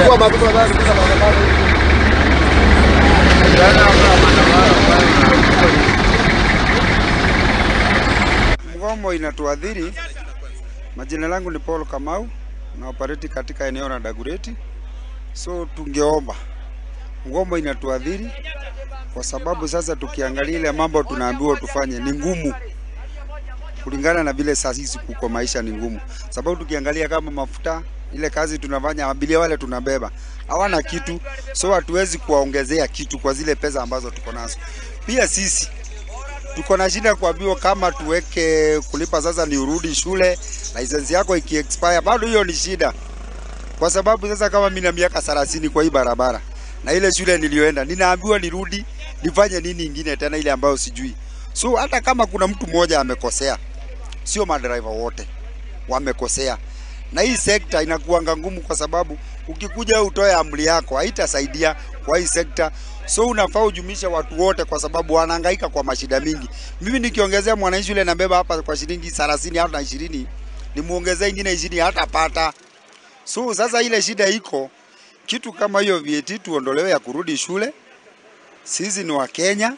Chukua mafuta basi kwa barabara. Mgomo inatuadhiri. Majina langu ni Paul Kamau na operate katika eneo la Dagoretti. So tungeomba, mgomo inatuadhiri kwa sababu sasa tukiangalia ile mambo tunaambiwa tufanye ni ngumu. Kulingana na vile sasa hizi kuko maisha ni ngumu. Sababu tukiangalia kama mafuta, ile kazi tunafanya, abiria wale tunabeba hawana kitu, so hatuwezi kuwaongezea kitu kwa zile pesa ambazo tuko nazo. Pia sisi tuko na shida kuambiwa kama tuweke kulipa sasa ni urudi shule, license yako ikiexpire bado hiyo ni shida. Kwa sababu sasa kama mimi na miaka 30 kwa hii barabara na ile shule nilioenda ninaambiwa nirudi nifanye nini ingine tena ile ambayo sijui. So hata kama kuna mtu mmoja amekosea, sio madriver wote wamekosea. Na hii sekta inakuanga ngumu kwa sababu ukikuja utoe amri yako haitasaidia kwa hii sekta. So unafaa ujumisha watu wote kwa sababu wanahangaika kwa mashida mingi. Mimi nikiongezea mwananchi yule nabeba hapa kwa shilingi 30 hata 20, nimuongezee nyingine 20 hatapata. So sasa ile shida iko kitu kama hiyo VAT tuondolewe ya kurudi shule. Sisi ni wa Kenya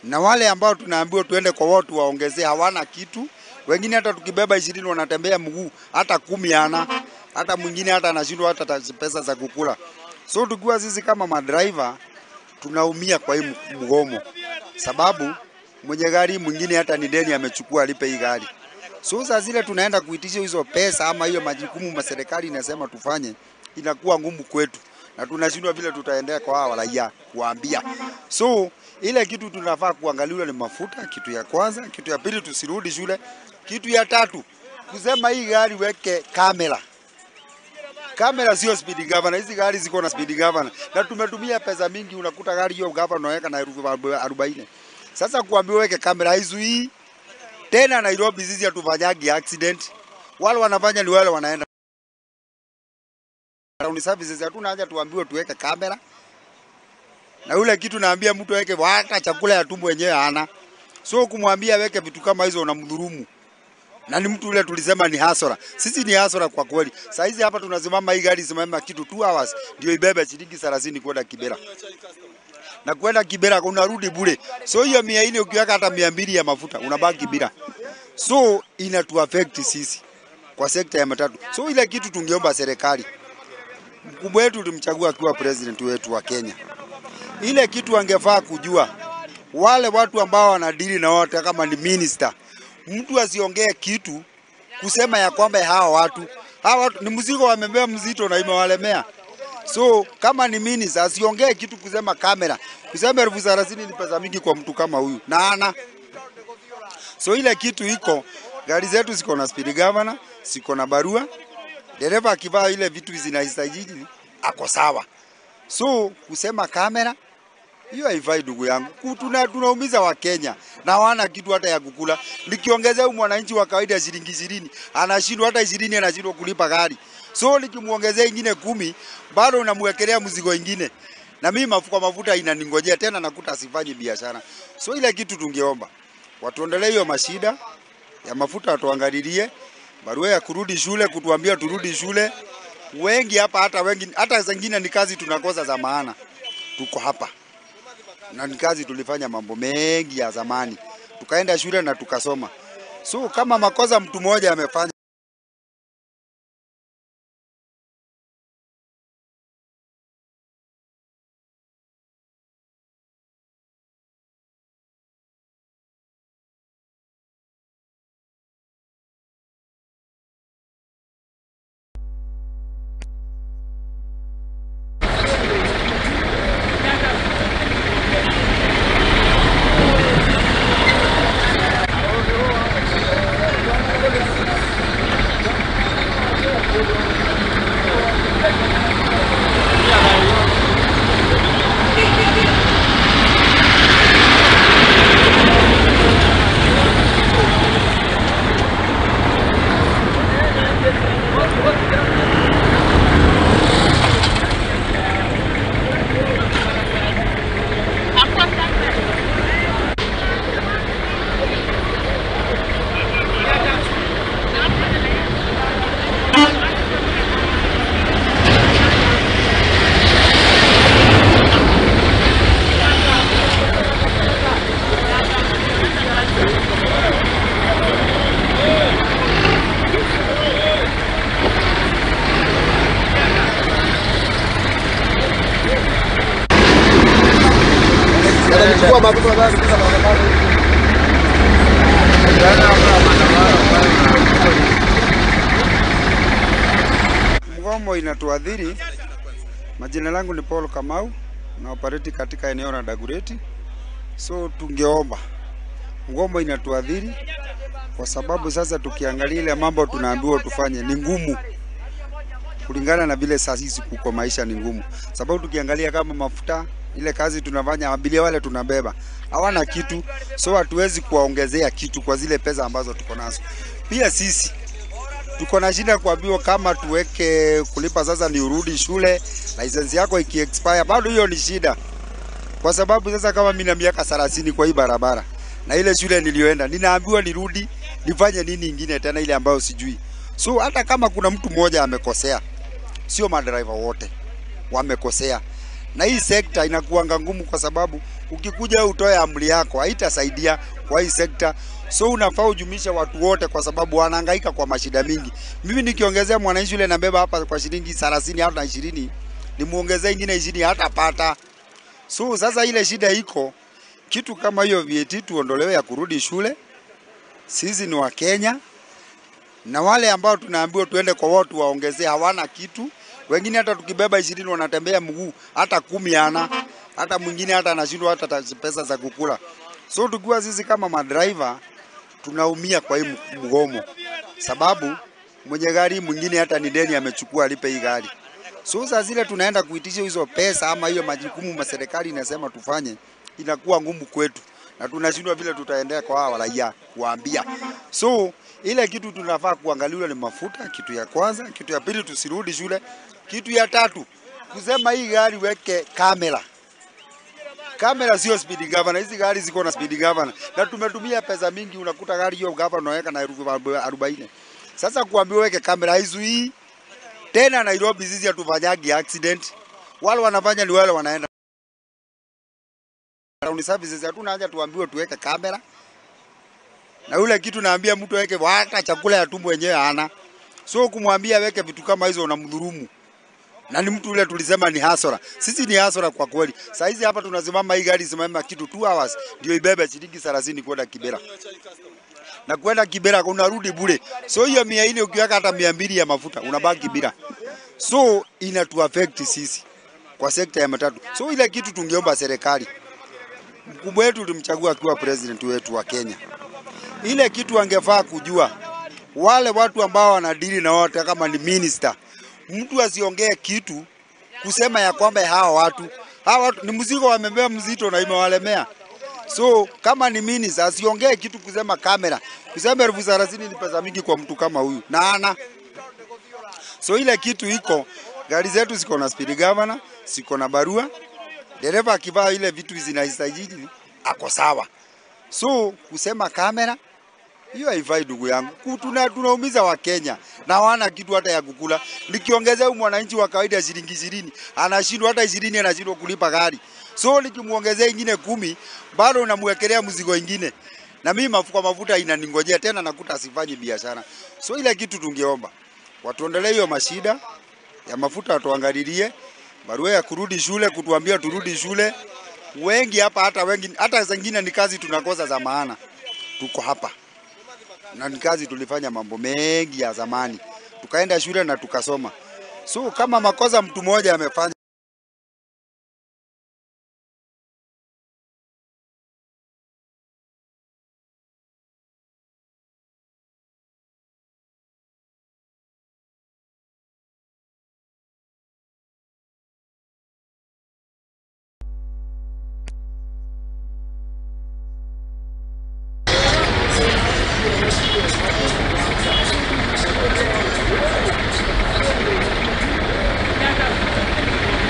na wale ambao tunaambiwa tuende kwa watu waongezee hawana kitu. Wengine hata tukibeba 20 wanatembea mguu, hata 10 hana, hata mwingine hata anashindwa hata pesa za kukula. So tukiwa sisi kama madriver tunaumia kwa hii mgomo. Sababu mwenye gari mwingine hata ni deni amechukua alipe hii gari. So sasa zile tunaenda kuitisha hizo pesa ama hiyo majukumu ma serikali inasema tufanye, inakuwa ngumu kwetu na tunashindwa vile tutaendea kwa hawa raia kuambia. So ile kitu tunafaa kuangalia ni mafuta, kitu ya kwanza, kitu ya pili tusirudi shule, kitu ya tatu kusema hii gari weke kamera. Kamera sio speed governor, hizi gari ziko na speed governor. Na tumetumia pesa mingi, unakuta gari hiyo governor unaweka na 40,000. Sasa kuambiwa weke kamera haizuii. Tena Nairobi sisi hatufanyagi accident. Wale wanafanya ni wale wanaenda town services, hatuna haja tuambiwe tuweke kamera. Na yule kitu naambia mtu aweke hata chakula ya tumbo yenyewe hana. So kumwambia aweke vitu kama hizo unamdhulumu. Na ni mtu yule tulisema ni hasara. Sisi ni hasara kwa kweli. Saa hizi hapa tunasimama hii gari simama kitu 2 hours ndio ibebe shilingi 30 kwenda Kibera. Na kwenda Kibera unarudi bure. So hiyo 400 ukiweka hata 200 ya mafuta unabaki bila. So inatu affect sisi kwa sekta ya matatu. So ile kitu tungeomba serikali, mkubwa wetu tulimchagua akiwa president wetu wa Kenya. Ile kitu angefaa kujua wale watu ambao wanadili na wote kama ni minister, mtu asiongee kitu kusema ya kwamba hawa watu ni mzigo wamebeba mzito na imewalemea. So kama ni minister asiongee kitu kusema kamera, kusema 30,000 ni pesa mingi kwa mtu kama huyu na ana. So ile kitu iko, gari zetu ziko na speed governor, ziko na barua, dereva akivaa ile vitu zinastahili ako sawa. So kusema kamera hiyo haifai ndugu yangu. Tunaumiza wa Kenya na hawana kitu hata ya kukula. Nikiongezea huyu mwananchi wa kawaida shilingi 20, anashindwa hata 20 anashindwa kulipa gari. So nikimuongezea ingine 10 bado unamwekelea mzigo ingine. Na mimi mafuta inaningojea tena nakuta sifanyi biashara. So ile kitu tungeomba watuondolee hiyo mashida ya mafuta, watuangalilie barua ya kurudi shule, kutuambia turudi shule. Wengi hapa hata wengi hata zingine ni kazi tunakosa za maana. Tuko hapa na ni kazi tulifanya mambo mengi ya zamani. Tukaenda shule na tukasoma. So kama makosa mtu mmoja amefanya Thank you. Mgomo inatuadhiri. Majina langu ni Paul Kamau na operate katika eneo la Dagoretti. So tungeomba, mgomo inatuadhiri kwa sababu sasa tukiangalia ile mambo tunaambiwa tufanye ni ngumu. Kulingana na vile sasa hizi kuko maisha ni ngumu. Sababu tukiangalia kama mafuta, ile kazi tunafanya, abiria wale tunabeba hawana kitu, so hatuwezi kuwaongezea kitu kwa zile pesa ambazo tuko nazo. Pia sisi tuko na shida kuambiwa kama tuweke kulipa sasa ni urudi shule, license yako ikiexpire bado hiyo ni shida. Kwa sababu sasa kama mimi na miaka 30 kwa hii barabara na ile shule nilioenda ninaambiwa nirudi nifanye nini ingine tena ile ambayo sijui. So hata kama kuna mtu mmoja amekosea, sio madriver wote wamekosea. Na hii sekta inakuanga ngumu kwa sababu ukikuja utoe amri yako haitasaidia kwa hii sekta. So unafaa ujumisha watu wote kwa sababu wanahangaika kwa mashida mingi. Mimi nikiongezea mwananchi yule nabeba hapa kwa shilingi 30 hata 20, nimuongezee nyingine 20 hatapata. So sasa ile shida iko kitu kama hiyo VAT tuondolewe ya kurudi shule. Sisi ni wa Kenya na wale ambao tunaambiwa tuende kwa watu waongezee hawana kitu. Wengine hata tukibeba 20 wanatembea mguu, hata 10 hana, hata mwingine hata anashindwa hata pesa za kukula. So tukiwa sisi kama madriver tunaumia kwa hii mgomo. Sababu mwenye gari mwingine hata ni deni amechukua alipe hii gari. So sasa zile tunaenda kuitisha hizo pesa ama hiyo majukumu ma serikali inasema tufanye, inakuwa ngumu kwetu na tunashindwa vile tutaendea kwa hawa raia kuambia. So ile kitu tunafaa kuangalia ni mafuta, kitu ya kwanza, kitu ya pili tusirudi shule, kitu ya tatu kusema hii gari weke kamera. Kamera sio speed governor, hizi gari ziko na speed governor. Na tumetumia pesa mingi, unakuta gari hiyo governor unaweka na 40,000. Sasa kuambiwa weke kamera hizo hii tena Nairobi sisi hatufanyagi accident. Wale wanafanya ni wale wanaenda town services, hatuna haja tuambiwe tuweke kamera. Na yule kitu naambia mtu aweke hata chakula ya tumbo wenyewe hana. So kumwambia aweke vitu kama hizo unamdhulumu. Na ni mtu yule tulisema ni hasara. Sisi ni hasara kwa kweli. Saa hizi hapa tunasimama hii gari simama kitu 2 hours ndio ibebe shilingi 30 kwenda Kibera. Na kwenda Kibera unarudi bure. So hiyo 400 ukiweka hata 200 ya mafuta unabaki bila. So inatu affect sisi kwa sekta ya matatu. So ile kitu tungeomba serikali. Mkubwa wetu tulimchagua akiwa president wetu wa Kenya. Ile kitu angefaa kujua wale watu ambao wanadili na wote kama ni minister, mtu asiongee kitu kusema ya kwamba hawa watu ni mzigo wamebeba mzito na imewalemea. So kama ni minister asiongee kitu kusema kamera, kusema 30,000 ni pesa mingi kwa mtu kama huyu na ana. So ile kitu iko, gari zetu ziko na speed governor, ziko na barua, dereva akivaa ile vitu zinastahili ako sawa. So kusema kamera hiyo haifai ndugu yangu. Tunaumiza wa Kenya na hawana kitu hata ya kukula. Nikiongezea huyu mwananchi wa kawaida shilingi 20, anashindwa hata 20 anashindwa kulipa gari. So nikimuongezea ingine 10 bado unamwekelea mzigo ingine. Na mimi mafuta inaningojea tena nakuta sifanyi biashara. So ile kitu tungeomba watuondolee hiyo mashida ya mafuta, watuangalilie barua ya kurudi shule, kutuambia turudi shule. Wengi hapa hata wengi hata zingine ni kazi tunakosa za maana. Tuko hapa na ni kazi tulifanya mambo mengi ya zamani. Tukaenda shule na tukasoma. So kama makosa mtu mmoja amefanya Thank you.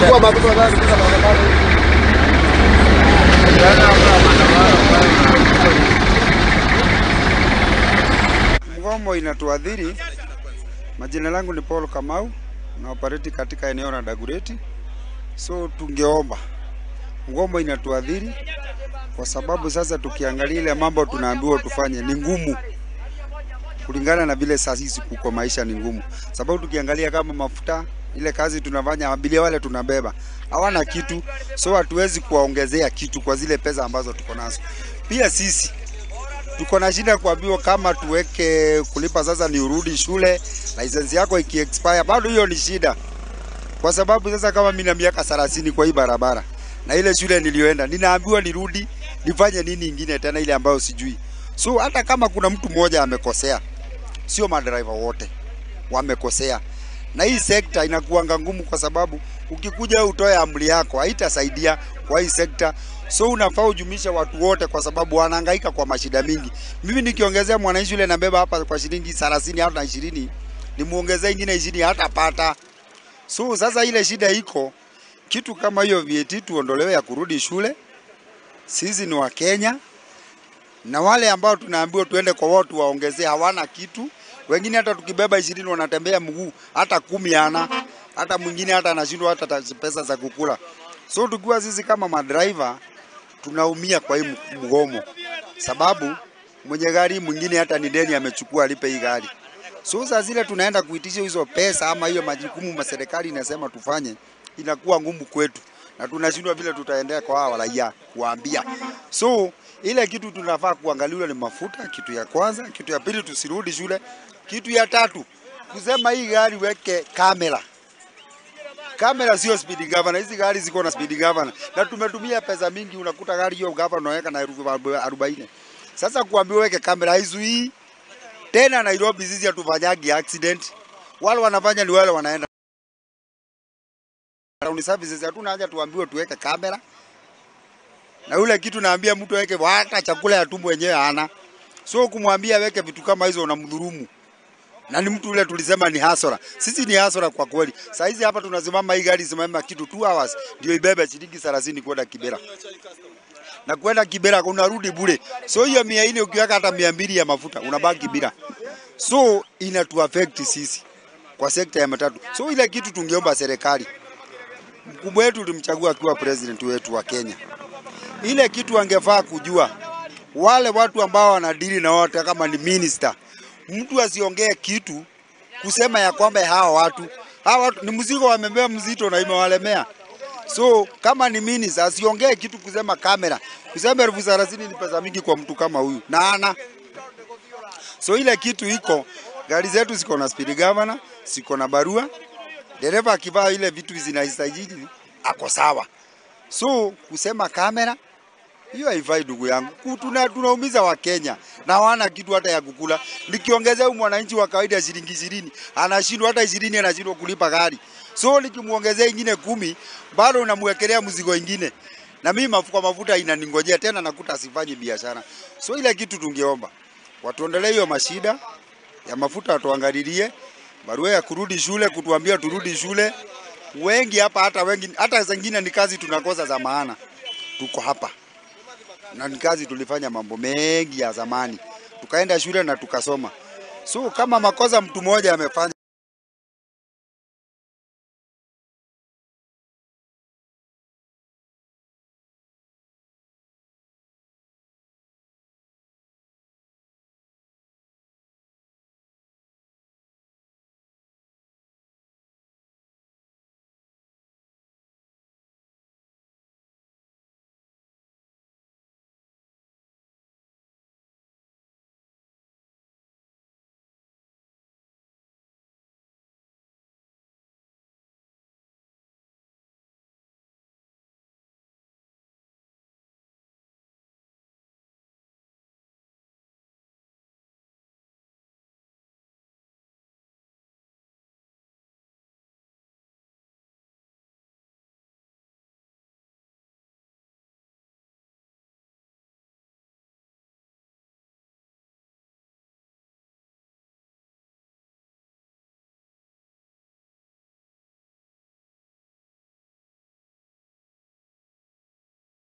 Chukua mafuta sasa barabara. Mgomo inatuadhiri. Majina langu ni Paul Kamau na operate katika eneo la Dagoretti. So tungeomba, mgomo inatuadhiri kwa sababu sasa tukiangalia ile mambo tunaambiwa tufanye ni ngumu, kulingana na vile sasa hizi kuko maisha ni ngumu, sababu tukiangalia kama mafuta ile kazi tunafanya, abiria wale tunabeba hawana kitu, so hatuwezi kuwaongezea kitu kwa zile pesa ambazo tuko nazo. Pia sisi tuko na shida kuambiwa kama tuweke kulipa sasa ni urudi shule, license yako ikiexpire bado hiyo ni shida, kwa sababu sasa kama mimi na miaka 30 kwa hii barabara na ile shule niliyoenda ninaambiwa nirudi nifanye nini ingine tena ile ambayo sijui. So hata kama kuna mtu mmoja amekosea, sio madriver wote wamekosea. Na hii sekta inakuanga ngumu kwa sababu ukikuja utoe amri yako haitasaidia kwa hii sekta. So unafaa ujumishe watu wote kwa sababu wanahangaika kwa mashida mingi. Mimi nikiongezea mwananchi yule nabeba hapa kwa shilingi 30 hata 20, nimuongezee ingine 20 hatapata. So sasa ile shida iko kitu kama hiyo VAT tuondolewe ya kurudi shule. Sisi ni wa Kenya na wale ambao tunaambiwa tuende kwa watu waongezee hawana kitu. Wengine hata tukibeba 20 wanatembea mguu, hata 10 hana, hata mwingine hata anashindwa hata pesa za kukula. So tukiwa sisi kama madriver tunaumia kwa hii mgomo, sababu mwenye gari mwingine hata ni deni amechukua alipe hii gari. So sasa zile tunaenda kuitisha hizo pesa ama hiyo majukumu serikali inasema tufanye, inakuwa ngumu kwetu na tunashindwa vile tutaendea kwa hawa raia kuambia. So ile kitu tunafaa kuangalia ni mafuta, kitu ya kwanza, kitu ya pili tusirudi shule, kitu ya tatu kusema hii gari weke kamera. Kamera sio speed governor, hizi gari ziko na speed governor. Na tumetumia pesa mingi, unakuta gari hiyo governor unaweka na 40,000. Sasa kuambiwa weke kamera haizuii. Tena Nairobi sisi hatufanyagi accident. Wale wanafanya ni wale wanaenda town services, hatuna haja tuambiwe tuweke kamera. Na yule kitu naambia mtu aweke hata chakula ya tumbo wenyewe hana. So kumwambia aweke vitu kama hizo unamdhulumu. Na ni mtu yule tulisema ni hasara. Sisi ni hasara kwa kweli. Saa hizi hapa tunasimama hii gari simama kitu 2 hours ndio ibebe shilingi 30 kwenda Kibera. Na kwenda Kibera unarudi bure. So hiyo 400 ukiweka hata 200 ya mafuta unabaki bila. So inatuaffect sisi kwa sekta ya matatu. So ile kitu tungeomba serikali, mkubwa wetu tulimchagua akiwa president wetu wa Kenya. Ile kitu angefaa kujua wale watu ambao wanadili na watu kama ni minister, mtu asiongee kitu kusema ya kwamba hawa watu ni mzigo wamebeba mzito na imewalemea. So kama ni minister asiongee kitu kusema kamera, kusema 30,000 ni pesa mingi kwa mtu kama huyu na ana. So ile kitu iko, gari zetu ziko na speed governor, ziko na barua. Dereva akivaa ile vitu zinastahili ako sawa. So kusema kamera hiyo haifai ndugu yangu. Tunaumiza wa Kenya na hawana kitu hata ya kukula. Nikiongezea huyu mwananchi wa kawaida shilingi 20, anashindwa hata 20 anashindwa kulipa gari. So nikimuongezea ingine 10 bado unamwekelea mzigo ingine. Na mimi mafuta inaningojea tena nakuta sifanyi biashara. So ile kitu tungeomba watuondolee hiyo mashida ya mafuta, watuangalilie barua ya kurudi shule, kutuambia turudi shule. Wengi hapa hata wengi hata zingine ni kazi tunakosa za maana. Tuko hapa na ni kazi tulifanya mambo mengi ya zamani. Tukaenda shule na tukasoma. So kama makosa mtu mmoja amefanya